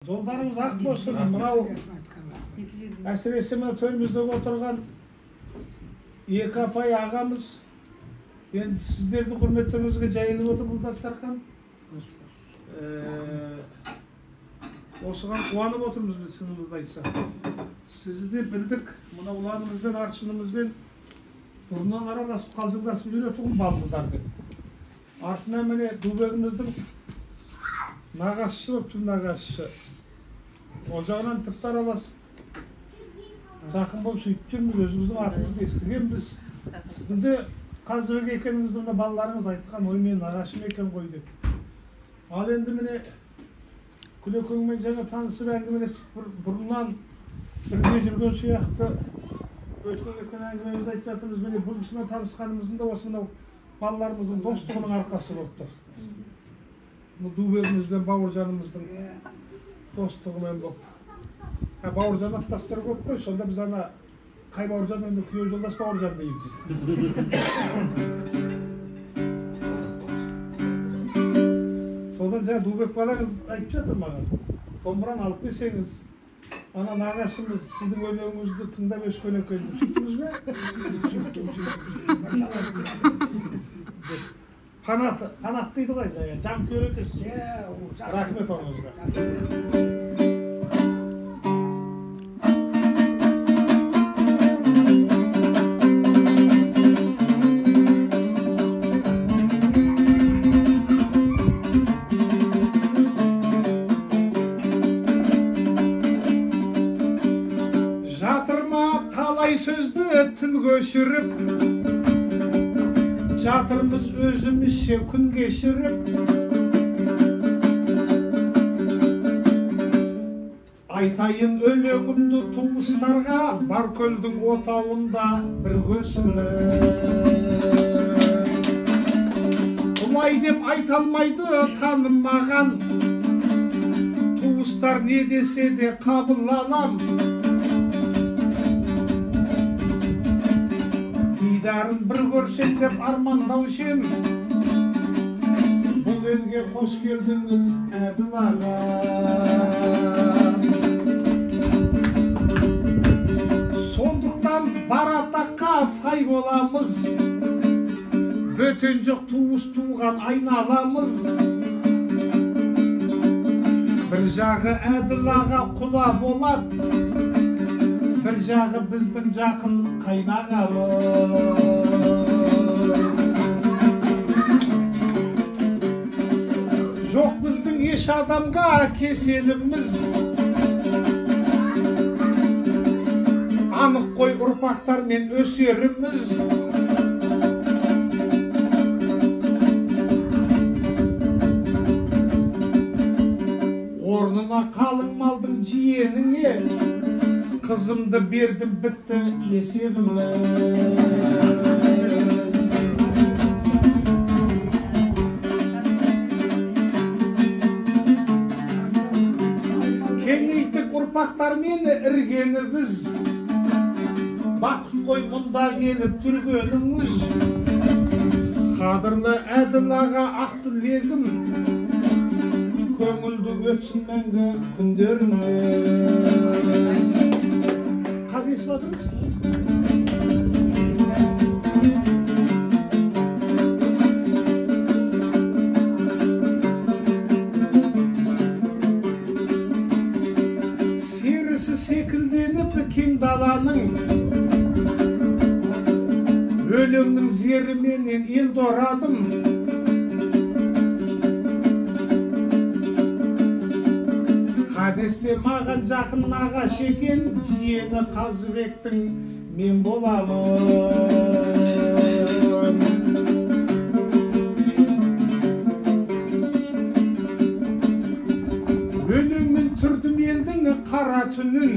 Жолдарыңыз ақ болсын. Мынау әсіресе мына төрімізде отырған екі апай ағамыз, енді сіздердің құрметтеріңізге жайылып отыр бұл дастархан. Осыған қуанып отырмыз біз, шынымызды айтсақ. Сізді де білдік, мына ұланымызбен, аршынымызбен бұрыннан араласып, қалжыңдасып жүретұғын балдыздар деп. Артынан міне Дубегіміздің нағашысы болып, түп нағашысы. Ол жағынан тіпті араласып, жақын болып сөйтіп жүрміз, өзіміздің атымызды естігенбіз. Сіздің де Қазыбек екеніңізді мына балаларыңыз айтқан, ой мен нағашым екен ғой деп. Ал енді міне Күлекеңмен жаңа танысып әңгімелесіп, бұрыннан бірге жүрген сияқты өткен кеткен әңгімемізді айтып жатырмыз. Міне бұл кісімен танысқанымыздың да осы мынау балаларымыздың достығының арқасы болып тұр. Бұл Дубегіміз бен Бауыржанымыздың достығымен болып. Бауыржан аттастар көп қой, сонда біз ана қай Бауыржан енді күйеу жолдас Бауыржан дейміз. Содан жаңа Дубек балаңыз айтып жатыр маған, домбыраны алып келсеңіз, ана нағашымыз сіздің өлеңіңізді тыңдап өскен екен деп. Сөйттіңіз бе? Сөйттім, сөйттім. Фанат дейді ғой, жаңа жанкүйер екенсіз. Рахмет оныңызға. Жатырма талай сөзді тіл көшіріп, жатырмыз өзімізше күн кешіріп. Айтайын өлеңімді туыстарға, бар көлдің отауында бір көсіліп. Бұлай деп айта алмайды танымаған, туыстар не десе де қабыл алам. Дидарын бір көрсем деп армандаушы ем. Бұл елге қош келдіңіз, Әділ аға. Сондықтан бар атаққа сай боламыз, бөтен жоқ туыс туған айналамыз. Бір жағы Әділ аға құда болады, бір жағы біздің жақын қайнағамыз. Жоқ біздің еш адамға кеселіміз, анық қой ұрпақтармен өсеріміз. Орнына қалың малдың жиеніңе қызымды бердім, бітті есебіміз. Кеңейттік ұрпақтармен іргені біз, бақыт қой мұнда келіп түргеніңіз. Қадірлі Әділ аға ақ тілегім, көңілді өтсін мәңгі күндеріңіз. Қалай естіп отырмыз? Серісі секілденіп кең даланың, өлеңнің зеріменен ел дорадым. Қадесте маған жақын нағаш екен, жиені Қазыбектің мен боламын. Өлеңмен түрдім елдің қара түнін,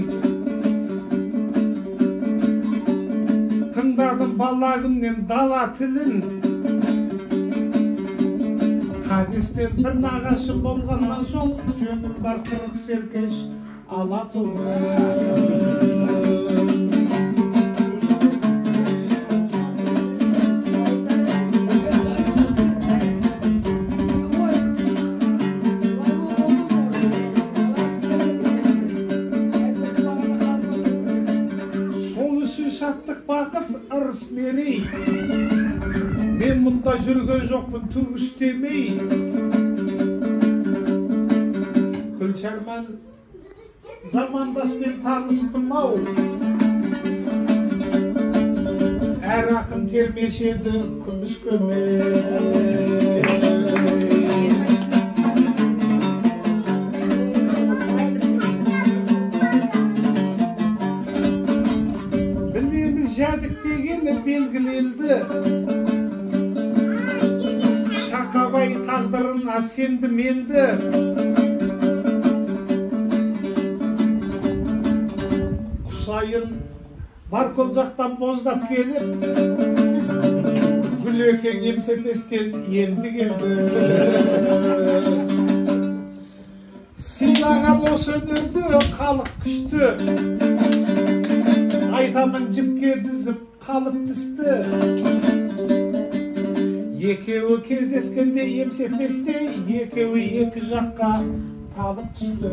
тыңдадым бала күннен дала тілін. Қадестен бір нағашым болғаннан соң, жөнім бар 40 серкеш алатұғын. Ырыс мерей. Мен мұнда жүрген жоқпын түк істемей. Күлшарман замандаспен таныстым ау. Әр ақын термеші еді күміс көмей. Білеміз Жәдік дегені белгіленді. Шақабай тағдырына сенді менді. Құсайын Баркол жақтан боздап келіп, Гүлекең Емсепестен енді келді. Сыйлаған осы өнерді халық күшті. Айтамын жіпке тізіп қалып тісті. Екеуі кездескенде Емсепесте, екеуі екі жаққа талып түсті.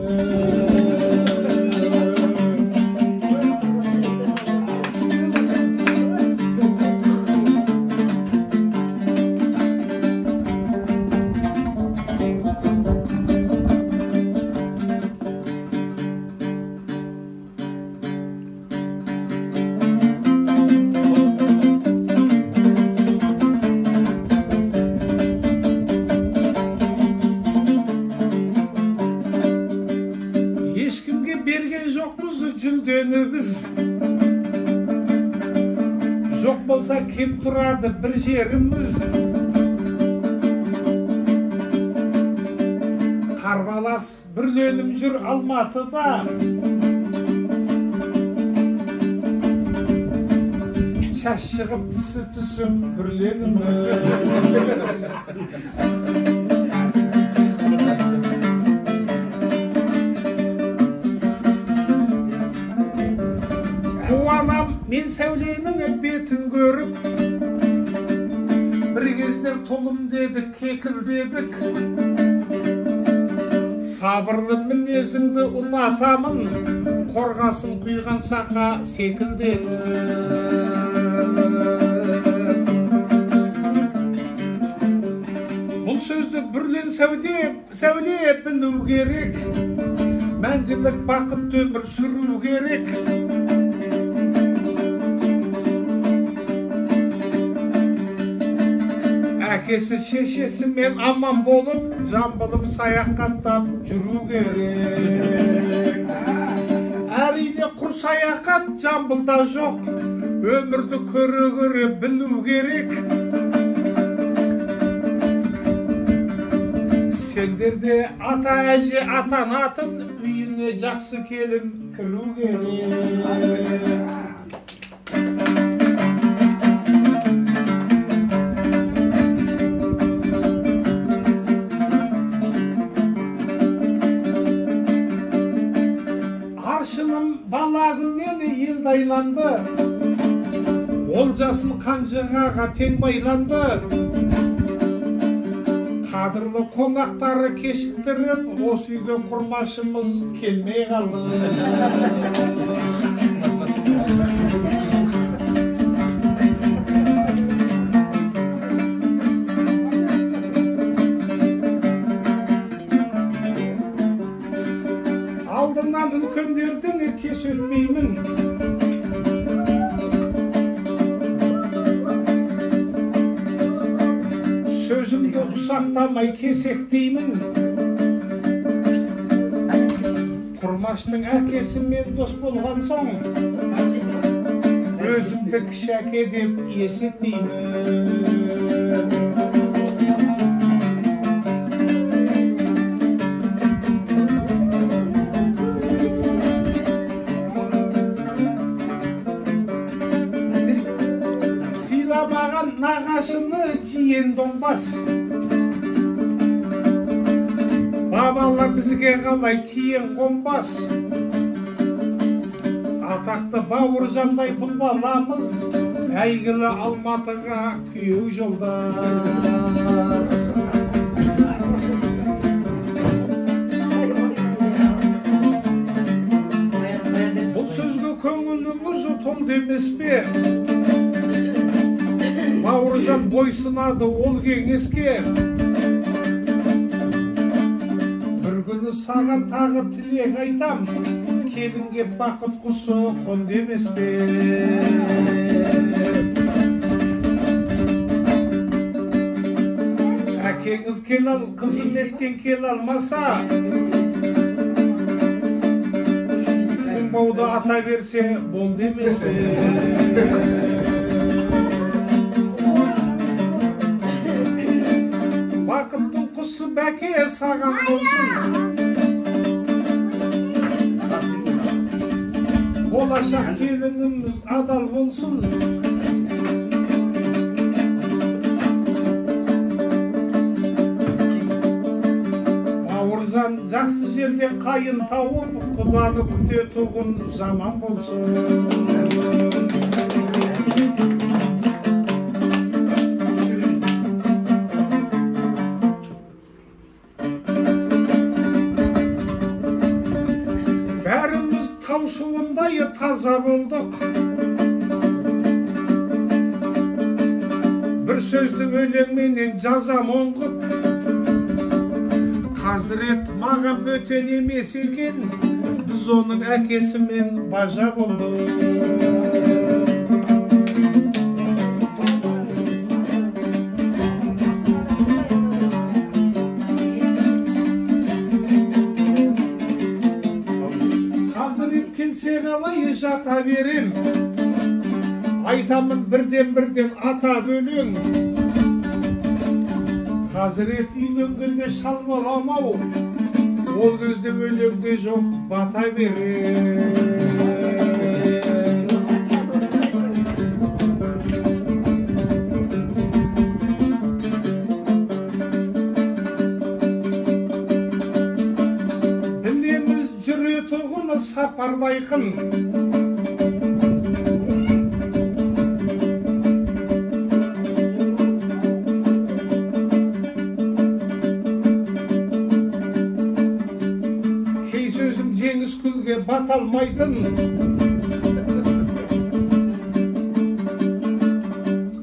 Ешкімге берген жоқпыз жүлдені біз. Жоқ болса кем тұрады бір жеріміз. Қарбалас бүрленім жүр Алматыда. Шаш шығып тісі түсіп бүрленіміз. Қуанам мен Сәуленің бетін көріп, бір кездер тұлым дедік, кекілдедік. Сабырлы мінезіңді ұнатамын, қорғасын құйған сақа секілденіп. Бұл сөзді Бүрлен Сәуле білу керек, мәңгілік бақытты өмір сүру керек. Әкесі шешесімен аман болып, Жамбылым саяхаттап жүру керек. Әрине құр саяхат Жамбылда жоқ, өмірді көре-көре білу керек. Сендер де ата әже атанатын, үйіңе жақсы келін кіру керек. Аршыным бала күннен елді айланды, олжасын қанжығаға тең байланды. Қадірлі қонақтары кешіктіріп, осы үйге құрмашымыз келмей қалды. Алдынан үлкендердің кеш өтпеймін. Сөзімді ұсақтамай кесектеймін. Құрмаштың әкесімен дос болған соң, өзімді кіші әке деп есептеймін. Сыйламаған нағашыны жиен доңбас. Бабалар бізге қалай киен қонбас. Атақты Бауыржандай бұл баламыз, әйгілі Алматыға күйеу жолдас. Бұл сөзге көңіліңіз толды емес пе? Бауыржан бойсынады ол кеңеске. Бір күні саған тағы тілек айтам, келінге бақыт құсы қонды емес пе? Әкеңіз қызметтен келе алмаса, бауды ата берсе болды емес пе? Бақыттың құсы бәке саған болсын, болашақ келініміз адал болсын. Бауыржан жақсы жерден қайын тауып, құданы күтетұғын заман болсын. Бәріміз тау суындай таза болдық, бір сөзді өлеңменен жазам оңғып. Хазірет маған бөтен емес екен, біз оның әкесімен бажа болдық. Хазірет келсе қалай жата берем, айтамын бірден-бірден ата бөлең. Хазірет үйленгенде шал болам-ау, ол кезде өлеңде жоқ бата берем. Білеміз жүретұғыны сапардайқын, кей сөзім жеңіс күлге бата алмайтын.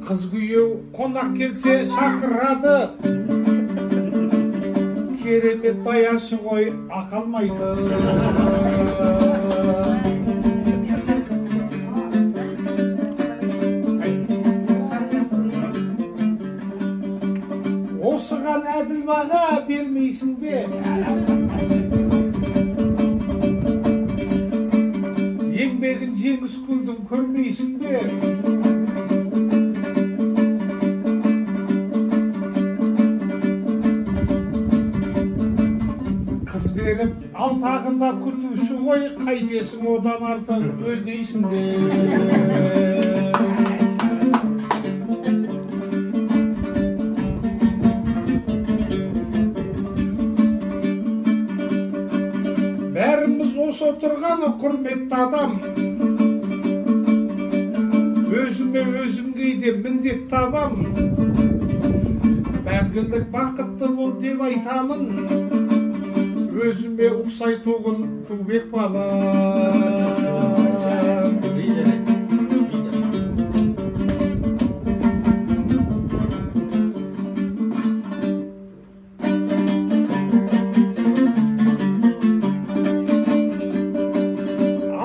Қыз күйеу қонақ келсе шақырады, керемет даяшы ғой ақалмайтын. Осыған әділ баға бермейсің бе? Еңбегін жеңіс күлдің көрмейсің бе? Қыз беріп алтағында күтуші ғой, қайтесің одан артық өлмейсің бе? Бәріміз осы отырғаны құрметті адам, өзіме өзім кейде міндет табам. Мәңгілік бақытты бол деп айтамын, өзіме ұқсайтұғын Тубек балам.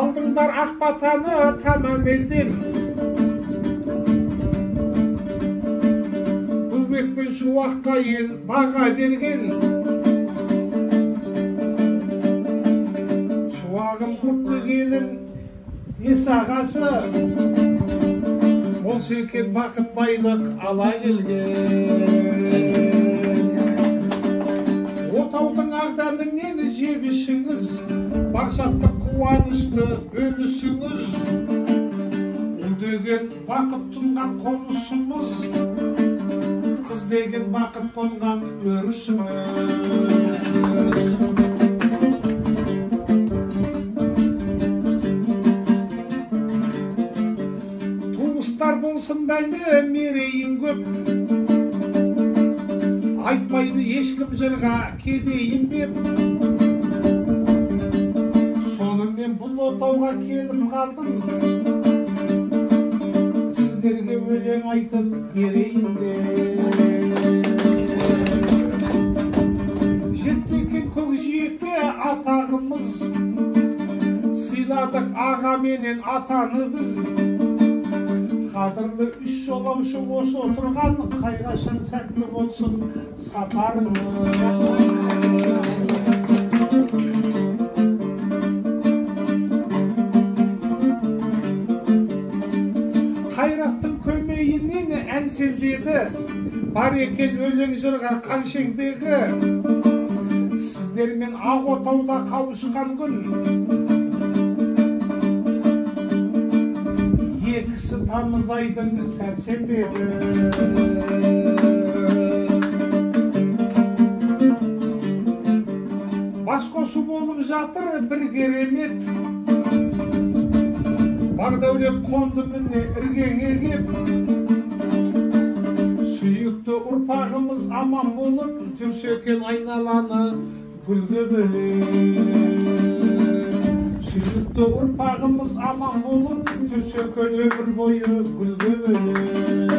Алдыңдар ақ батаны тамам елден, Тубек пен Шуаққа ел баға берген. Шуағым құтты келін ес ағасы, болса екен бақыт байлық ала келген. Отаудың ақ дәмінен жеп ішіңіз, бар шаттық қуанышты бөлісіңіз. Ұл деген бақыт тұнған қонысымыз, қыз деген бақыт қонған өрісіміз. Туыстар болсын бәлме мерейім көп, айтпайды ешкім жырға кедейім деп. Сонымен бұл отауға келіп қалдым, сіздерге Өлең айтып берейін де. Жетсе екен көкжиекке атағымыз, сыйладық аға менен атаны біз. Қадірлі үш жолаушы осы отырған, қайғашан сәтті болсын сапарыңыз. Қайраттың көмейінен ән селдеді, бар екен өлең жырға қан шеңбегі. Сіздермен ақ отауда қауышқан күн, 2 тамыз айдың сәрсенбегі. Бас қосу болып жатыр бір керемет, бар дәулет қонды міне іргеңе кеп. Сүйікті ұрпағымыз аман болып, жүрсе екен айналаны гүлге бөлеп. Сүйікті ұрпағымыз аман болып, жүрсе екен өмір бойы гүлге бөлеп.